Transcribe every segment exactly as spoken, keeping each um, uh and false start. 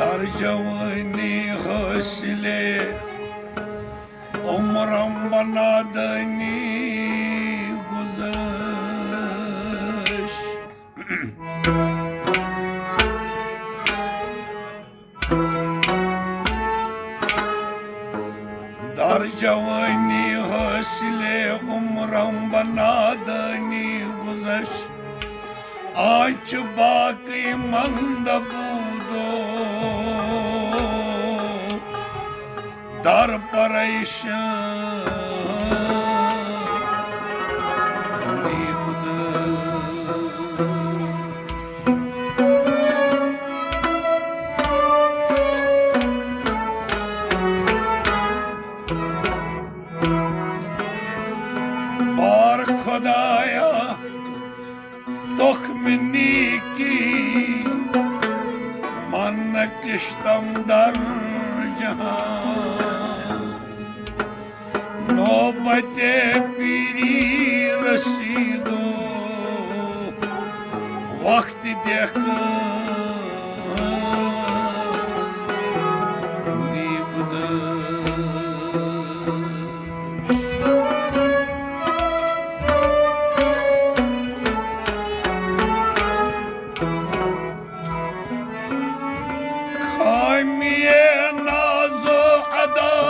در جوانی حاصل عمرم بہ نادانی گذشت. در جوانی حاصل عمرم بہ نادانی گذشت. آز چھ باقی مند بودو در پریشانی گذشت. بار خدایا، تخم نیکی من نکشتم در جهان. نوبت پیری رسیدو، وقت دیکھ نی گذشت. خامی ناز و ادا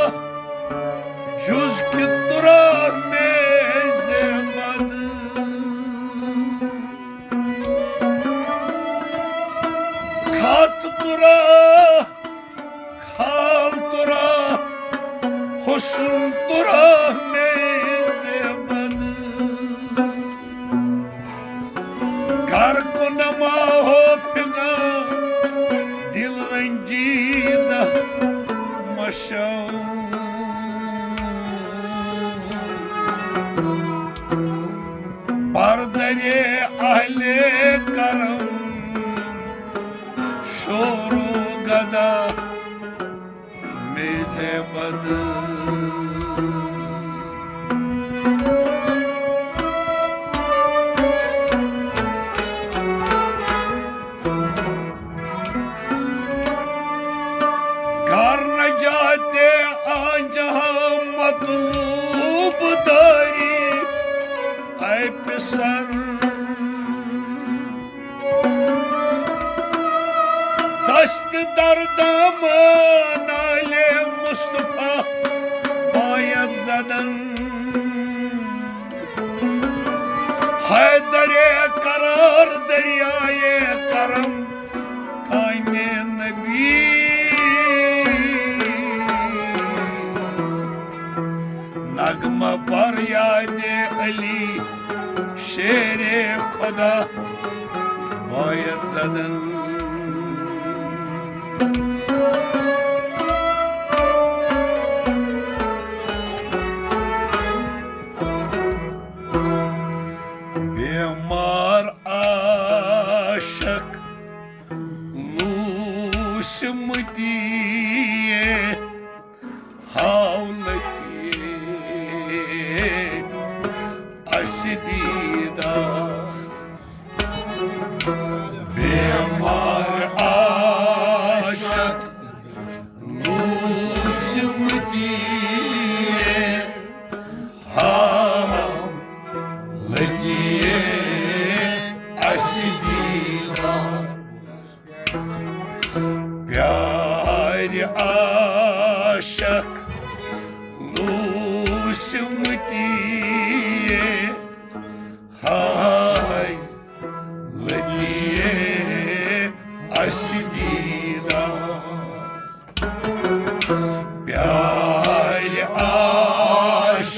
جز که تو را میز بد، خط تو را، خال تو را، حسن تو را میز بد. گر کنم آه و فغان، دل رنجیده مشو. بر در اهل کرم شور و گدا میز بد. گر نجات آنجه مطلوب داری، ای پسر، دست در دامن آل مصطفی باید زدن. حیدر قرار، دریای کرم، کام نبی، نغمه بر یاد علی، شیر خدا باید زدن. بیمار عاشق لوسمتی، حالتی اسہِ دیدار. بیمار عاشق لوسمتی، حالتی اسہِ دیدار. پیارِ عاشق لوسمتی، ہاے لتی اسہِ دیدار. پیارِ عاشق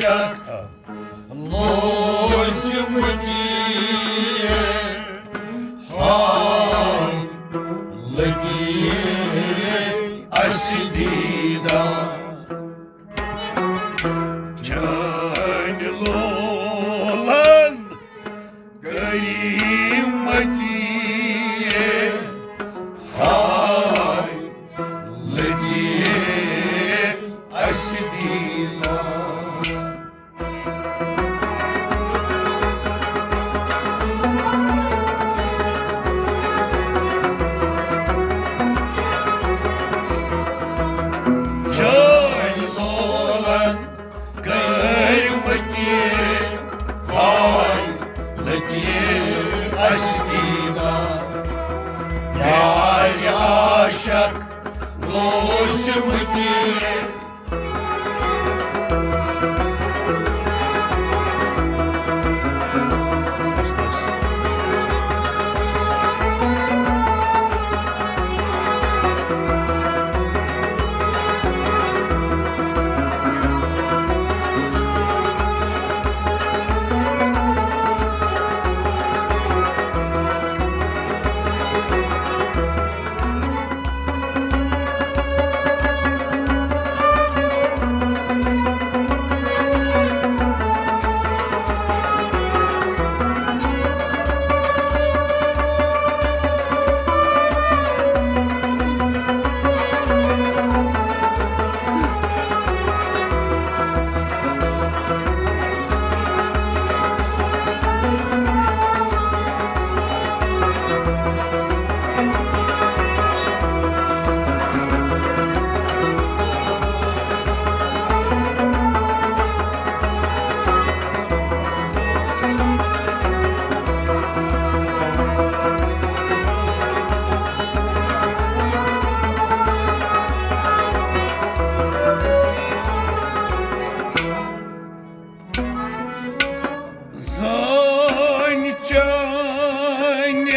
زٲنۍ چانہِ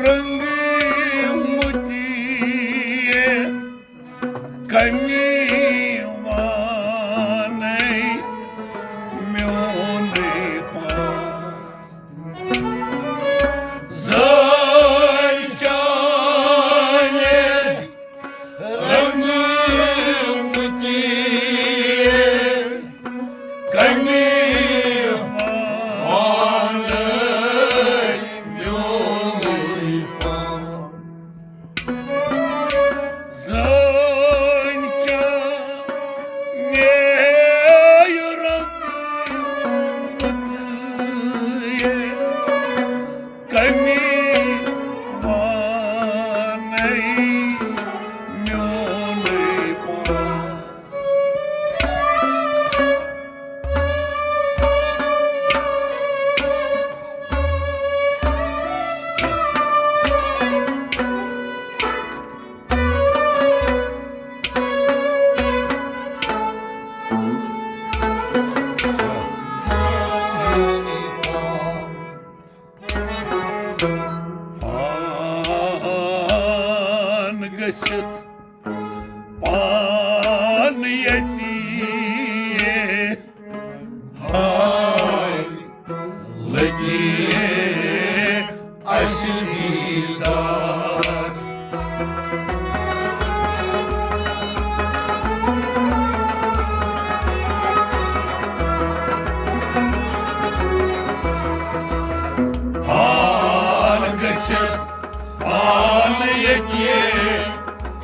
رنٛگہٕ مٔتی کمہِ وانَے میونُے پان۔ زٲنۍ چانہِ رنٛگہٕ مٔتی کمہِ وانَے میونُے پان۔ زٲنۍ چانہِ رنٛگہٕ مٔتی کمہِ وانَے میونُے پان۔ پان گٔژھِتھ پان ییٚتی، ہاے لٔگے اَسہِ دیٖدار۔ پان گٔژھِتھ پان ییٚتہِ،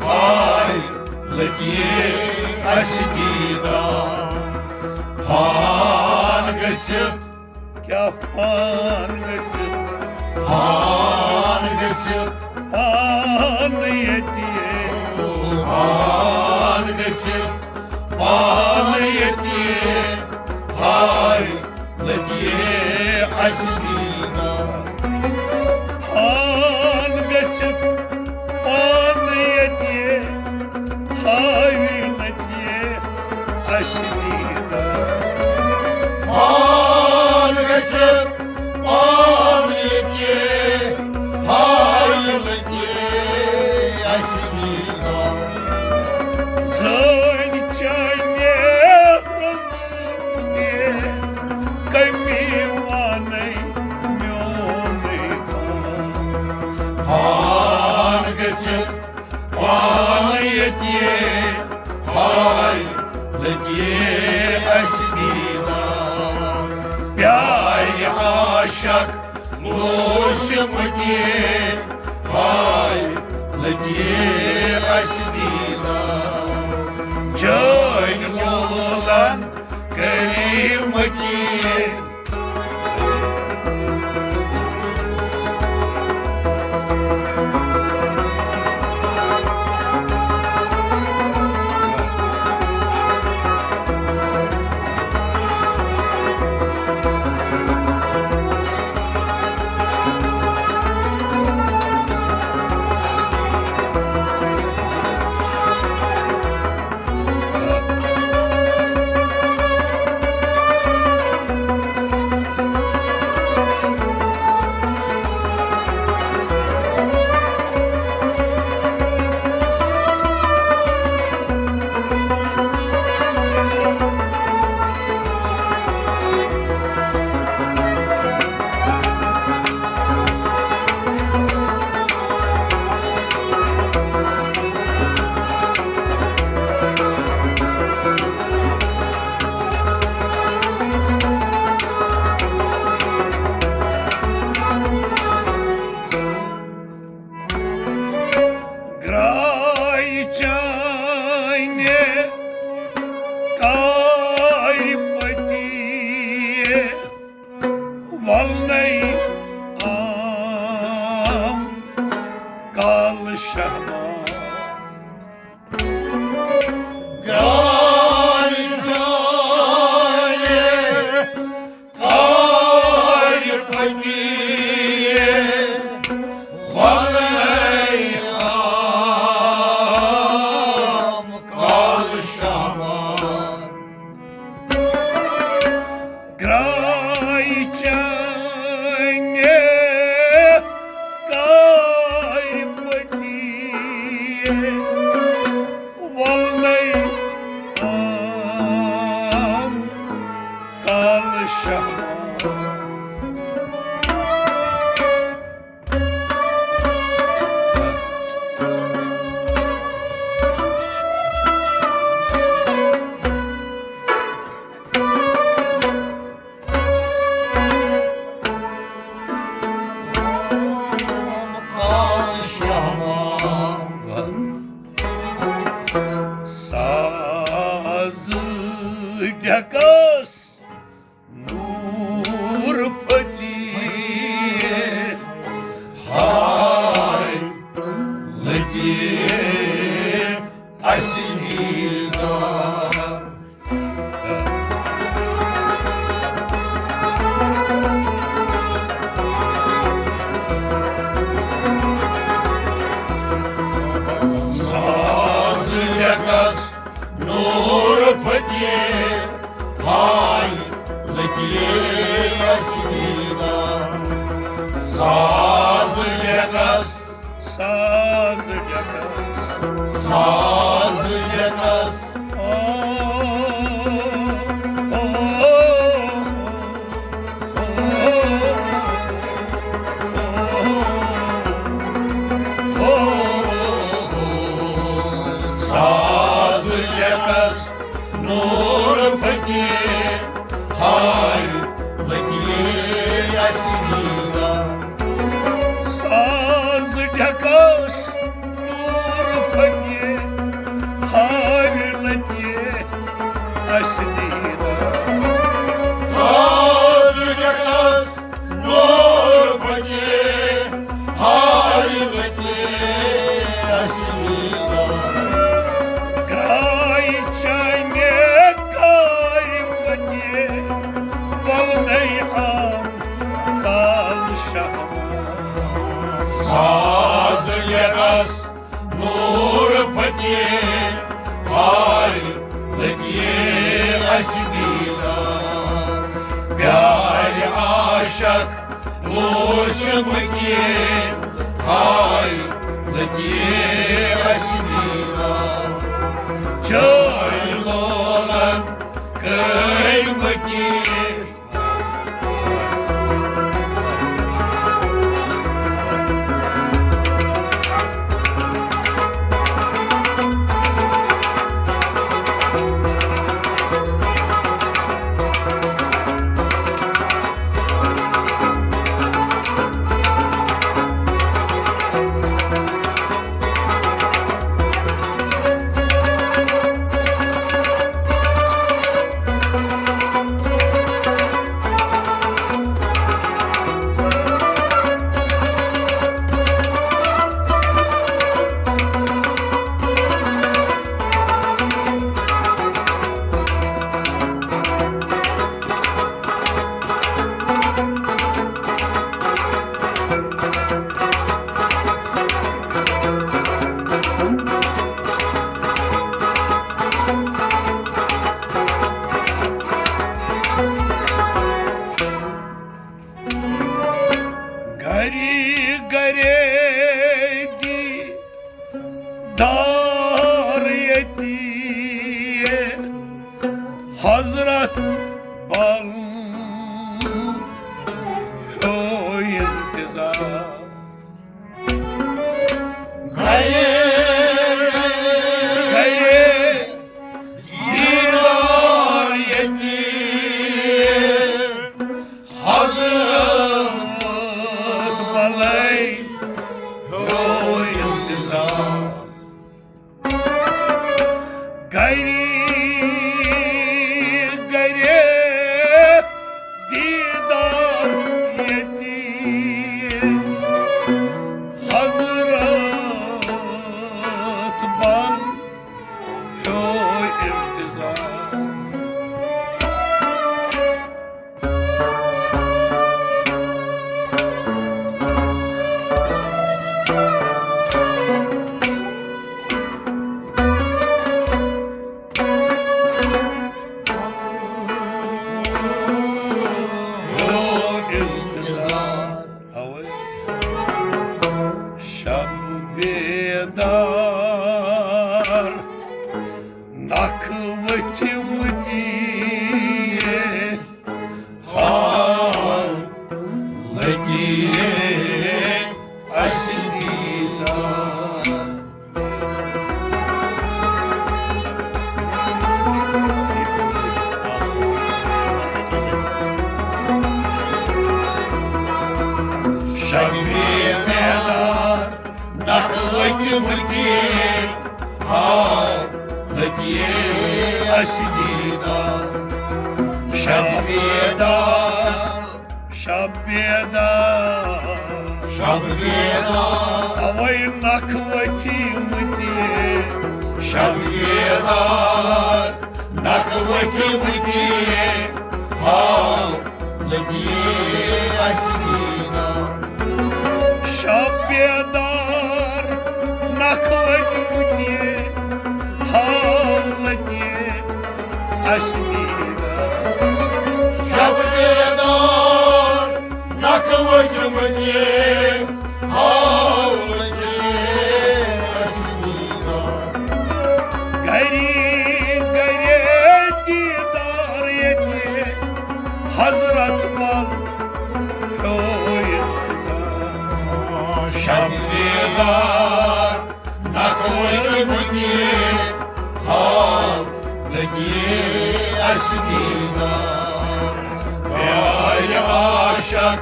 ہاے لٔگہِ اَسہِ دیٖدار۔ پان گٔژھِتھ، کیٛاہ پان گٔژھِتھ؟ پان گٔژھِتھ پان ییٚتہِ، پان گٔژھِتھ پان ییٚتہِ، ہاے لٔگہِ اَسہِ دیٖدار۔ پان گٔژھِتھ پان ییٚتہِ، ہاے لٔگہِ اَسہِ دیٖدار۔ پان گٔژھِتھ پان ییٚتہِ، ہاے لٔگہِ اَسہِ دیٖدار۔ زٲنۍ چانہِ رنٛگہٕ کمہِ وانَے میونُے پان۔ پان گٔژھِتھ پان ییٚتہِ، ہاے لٔگہِ اَسہِ دیٖدار۔ پیارِ عاشق لوٗسمٕتہِ، ہاے لٔگہِ اَسہِ دیٖدار۔ چٲنۍ وولن کریٖمٕتہِ۔ شہباز۔ ساز ڈیکس نور فتح، ہاے لطیف اسی دیدار۔ ساز ڈیکس نور فتح، ہاے لطیف اسی دیدار۔ ساز ڈیکس، ساز ڈیکس، ساز ڈیکس۔ او، او، او، او، او، او۔ ساز ڈیکس نور فتح، ہاے لطیف اسی دیدار۔ ساز ڈیکس نور فتح، ہاے لطیف اسی دیدار۔ ساز ڈیکس نور فتح، ہاے لطیف اسی دیدار۔ گرٛاے چانہِ کارِ فتح، ولنے آو کال شہباز۔ ساز ڈیکس نور فتح، ہاے لطیف اسی دیدار۔ پیارِ عاشق وُچھ مےٚ کینٛہہ، ہاے لطیف اسی دیدار۔ چٲنۍ لولن کٔرۍ مےٚ کینٛہہ۔ گری گری دی دار یتی حضرت بل ہو انتظار۔ گرے، گرے، دیدار یتی حضرت بلے ہو انتظار۔ گری گری دیدار یتی حضرت بل ہو انتظار۔ شب بیدار نکھ ؤتھمٕتی۔ مٔتی، ہاو لٔگی اَسہِ دیٖدار۔ شب بیدار، شب بیدار، شب بیدار۔ اَوَے نَکھٕ ؤتھۍ مٔتی۔ شب بیدار، نَکھٕ ؤتھۍ مٔتی۔ ہاو لٔگی اَسہِ دیٖدار۔ شب بیدار، نَکھٕ ؤتھۍ مٔتی۔ ہاو لٔگی اَسہِ دیٖدار۔ شب بیدار، نَکھٕ ؤتھۍ مٔتی۔ ہاو لٔگی اَسہِ دیٖدار۔ گَرے گَرے دیٖدار ییٚتہِ حضرت بل ہیوٚو اِنتظار۔ شب بیدار، نَکھٕ ؤتھۍ مٔتی۔ ہاو لٔگی اَسہِ دیٖدار۔ پیارِ عاشق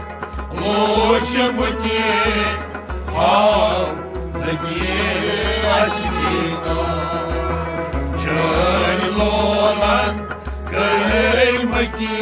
لوسہِ مٔتی۔ ہاو لٔگی اَسہِ دیٖدار۔ چٲنۍ لولہٕ کٔرۍ مٔتی۔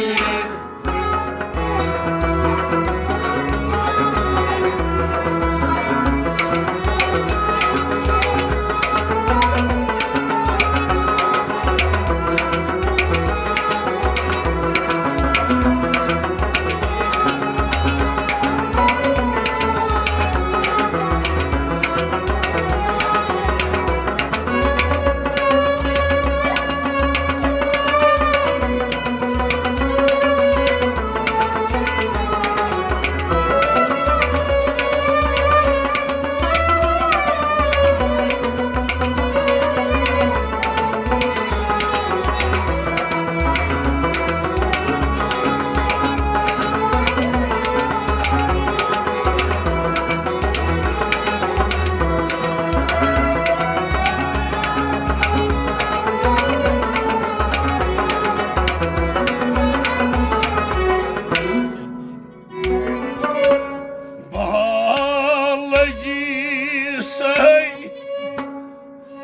بہار لٔجی سَے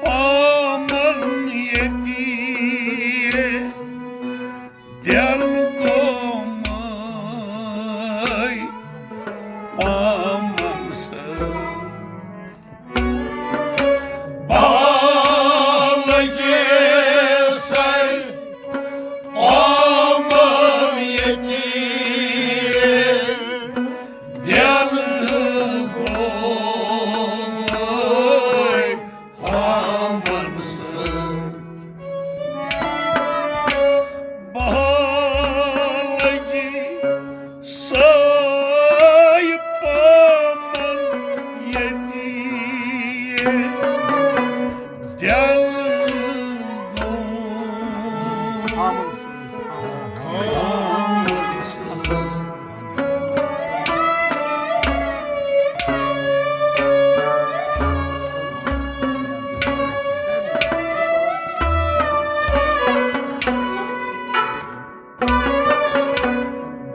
پامن ییٚتی، دِل گوٚمے پامن سۭتۍ۔ بہار لٔجی سَے پامن ییٚتی، دِل گوٚمے پامن سۭتۍ۔ بہار لٔجی سَے پامن ییٚتی، دِل گوٚمے پامن سۭتۍ۔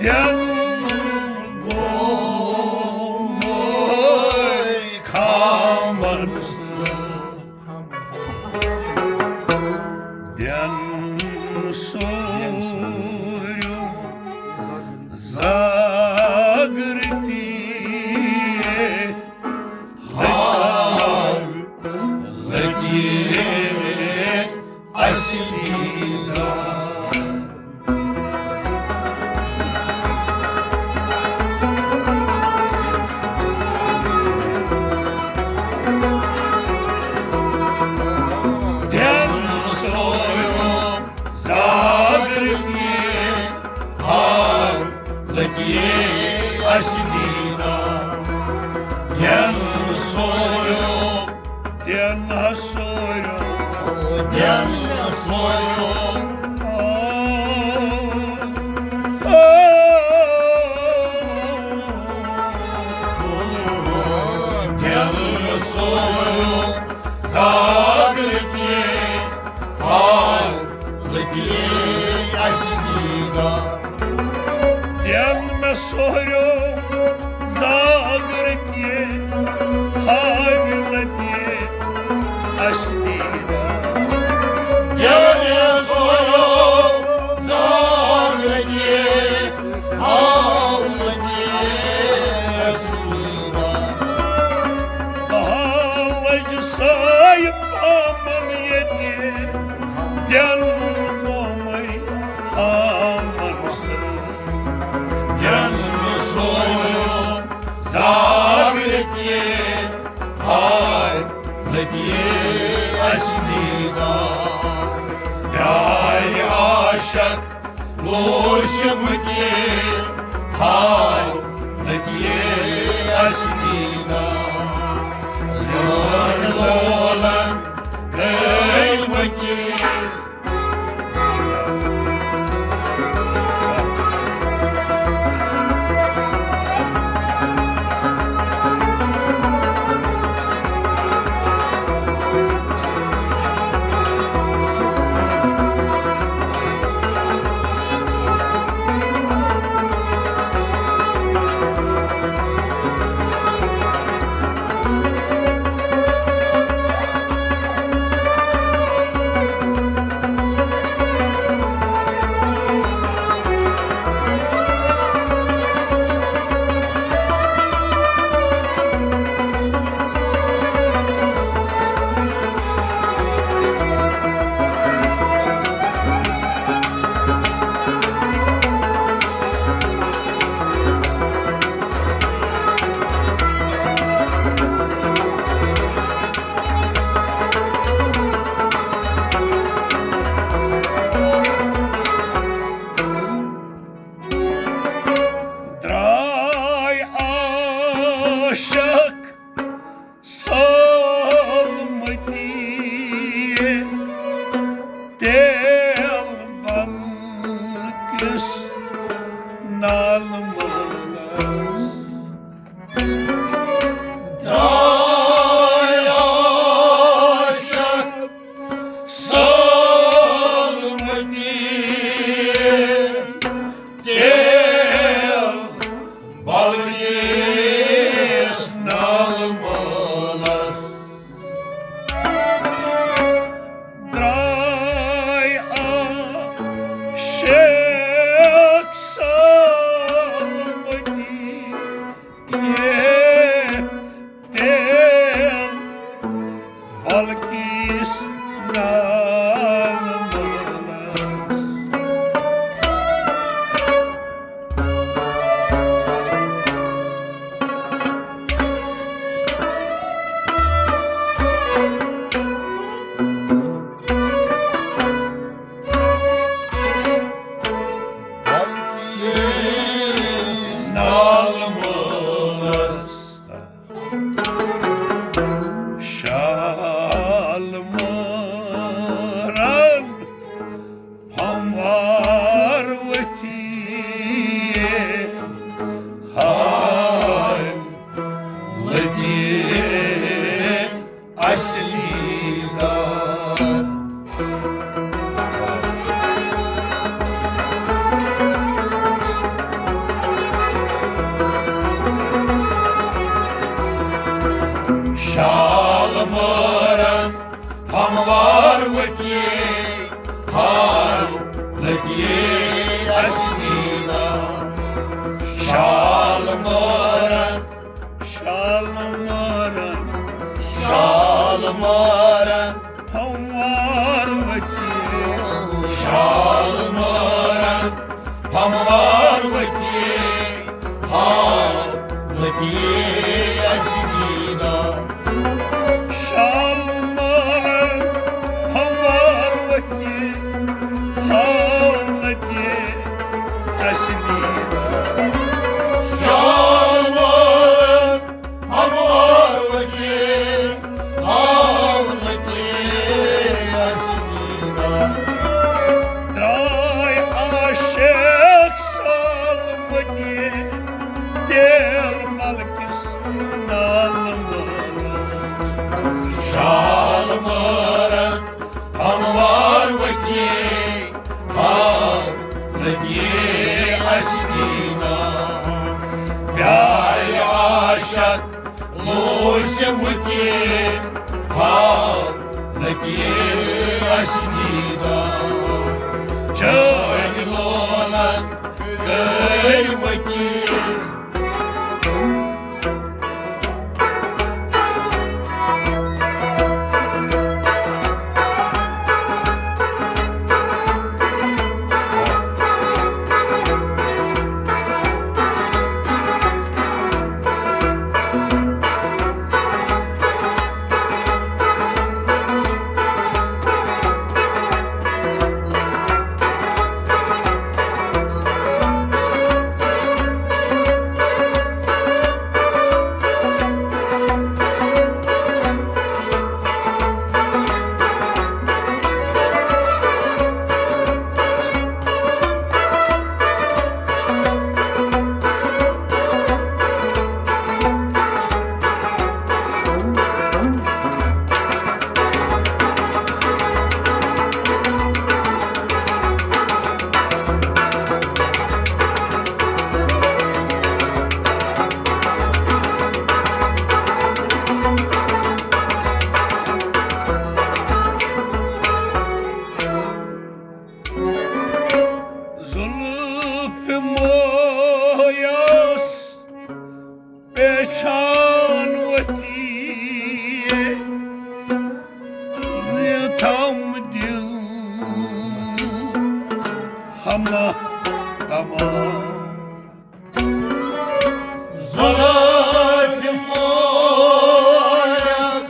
دِل گوٚمے خامن سۭتۍ۔ دِن سوریو زاگرتی ہاو لگی اَسہِ دیٖدار۔ دِن سوریو زاگرتی ہاو لگی اَسہِ دیٖدار۔ دِن سوریو، دِن سوریو، دِن سوریو۔ دِن سوریو زاگرتی ہاو لگی اَسہِ دیٖدار۔ دِن مےٚ سوریو زاگرتی ہاو لگی اَسہِ دیٖدار۔ ییٚلہِ سویو زاگ رٔتہِ، ہاو لٔگہِ اَسہِ دیٖدار۔ بہار لٔج ساے پامن ییٚتہِ، دِن قومے آمن سۭتۍ۔ ییٚلہِ سویو زاگ رٔتہِ، ہاے لگیے اَسہِ دیٖدار۔ پیارِ عاشق لوٗسِم تہِ، ہاے لگیے اَسہِ دیٖدار۔ جان لولن گٔے مٔتی۔ درٛاے عاشق سلمتی تیل بلکِس نالہٕ مٲلَس۔ درٛاے عاشق سلمتی تیل بلکِس نالہٕ مٲلَس۔ درٛاے عاشق سلمتی ییٚتہِ تیل بلکِس نالہٕ مٲلَس۔ نالہٕ مٲلَس۔ شالمٲرَن ہموار ؤتھِتھ، ہاے لٔگۍ اَسہِ دیٖدار۔ شالمٲرَن ہموار ؤتھِتھ، ہاے لٔگۍ اَسہِ دیٖدار۔ شالمٲرَن، شالمٲرَن، شالمٲرَن ہموار ؤتھِتھ۔ شالمٲرَن ہموار ؤتھِتھ، ہاے لٔگۍ اَسہِ دیٖدار۔ شالمٲرَن ہموار ؤتھِتھ، ہاے لٔگۍ اَسہِ دیٖدار۔ شالمٲرَن ہموار ؤتھِتھ، ہاے لٔگۍ اَسہِ دیٖدار۔ درٛاے عاشق سلمتی تیل بلکِس نالہٕ مٲلَس۔ شالمٲرَن ہموار ؤتھِتھ، ہاے لٔگۍ اَسہِ دیٖدار۔ پیارِ عاشق لوٗسِم تہِ، ہاے لگی اَسہِ دیٖدار، چٲنۍ لولہٕ کٔرۍ مٔتی۔ زُلفہِ مویَس پیچھان ؤتھِیے، نیتھم دِل ہما تمام۔ زُلفہِ مویَس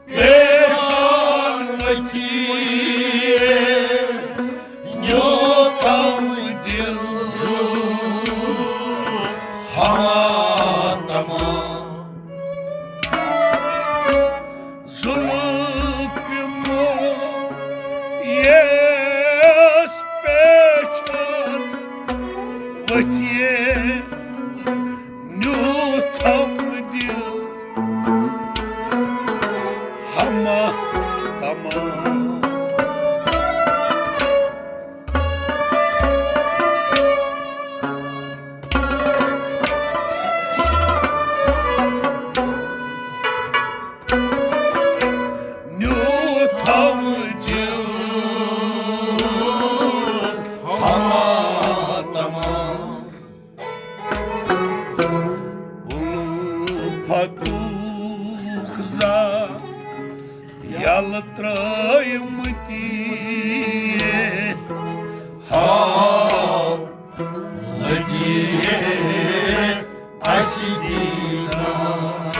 پیچھان ؤتھِیے، نیتھم دِل ہما تمام۔ زُلفہِ مویَس پیچھان ؤتھِیے، نیتھم دِل ہما تمام۔ نیتھم دِل ہما تمام۔ اُلفتُک زال یلہٕ ترٛٲومٕتی ہاو لگی اَسہِ دیٖدار۔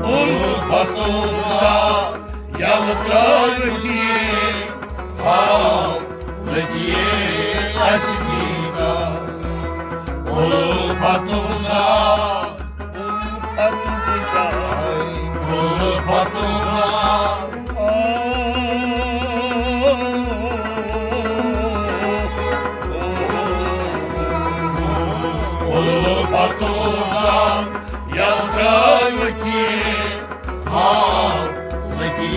اُلفتُک زال یلہٕ ترٛٲوِتھ یہِ ہاو لگی اَسہِ دیٖدار۔ اُلفتُک زال، اُلفتُک زال، اُلفتُک زال۔ اُلفتُک زال یلہٕ ترٛٲوِتھ یہِ ہاو لگی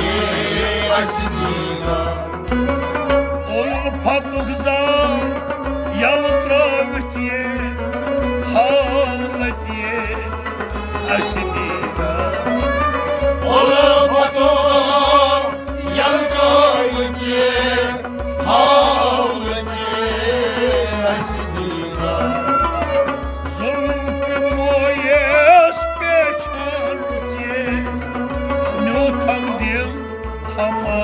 اَسہِ دیٖدار۔ اُلفتُک زال یلہٕ ترٛٲوِتھ یہِ ہاو لگی اَسہِ دیٖدار۔ اُلفتُک زال یلہٕ ترٛٲوِتھ یہِ ہاو لگی اَسہِ دیٖدار۔ زُلفہِ مویَس پیچھان ؤتھِیے، نیتھم دِل ہما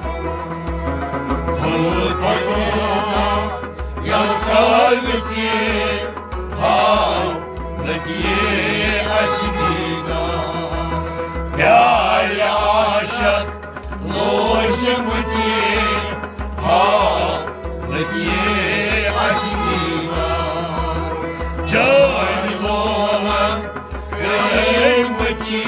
تمام۔ اُلفتُک زال یلہٕ ترٛٲوِتھ یہِ ہاو لگی اَسہِ دیٖدار۔ پیارِ عاشق لوسمٕتی ہاو لگی اَسہِ دیٖدار۔ چٲنۍ لولہٕ کٔرۍ مٔتی۔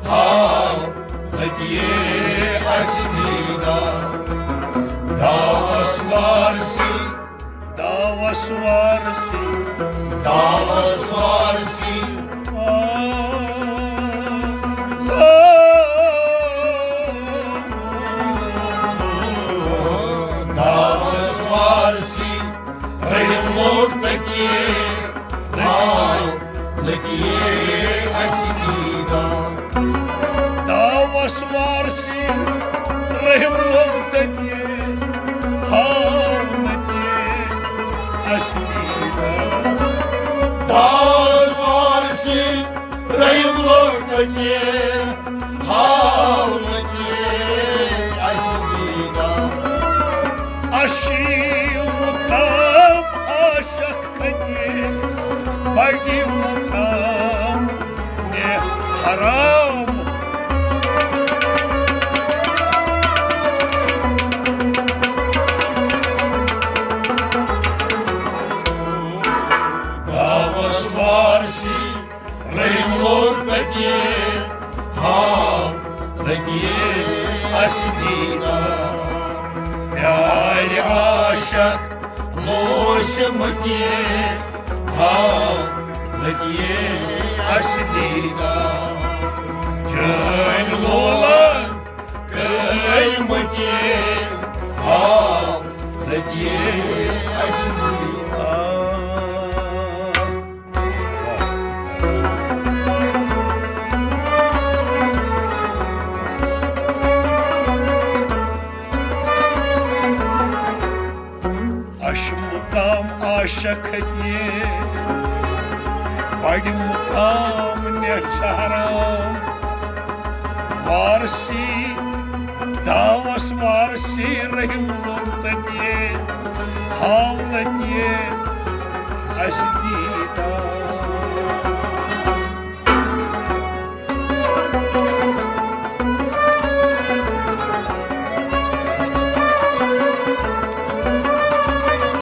حالت یے اَسہِ دیٖدار۔ دعوس وارسی، دعوس وارسی، دعوس وارسی۔ آ، آ، دعوس وارسی، رحم لوٚگ تٔتی، حالت یے اَسہِ دیٖدار۔ دعوس وارسی، رحم لوٚگ تٔتی، حالت یے اَسہِ دیٖدار۔ دعوس وارسی، رحم لوٚگ تٔتی، حالت یے اَسہِ دیٖدار۔ اَشی مُقام عاشق کھٔتی، بَڑِ مُقام مےٚ حرام۔ دعوس وارسی، رحم لوٚگ تٔتی، حالت یے اَسہِ دیٖدار۔ پیارِ عاشق لوسمتی، حالت یے اَسہِ دیٖدار۔ چٲنۍ لولن کٔرۍ مٔتی، حالت یے اَسہِ دیٖدار۔ اَشہِ مُقام عاشق کھٔتی، بَڑِ مُقام نہٕ چھِ حرام۔ وارسی، دعوس وارسی، رحم لوٚگ تٔتی، حالت یے اَسہِ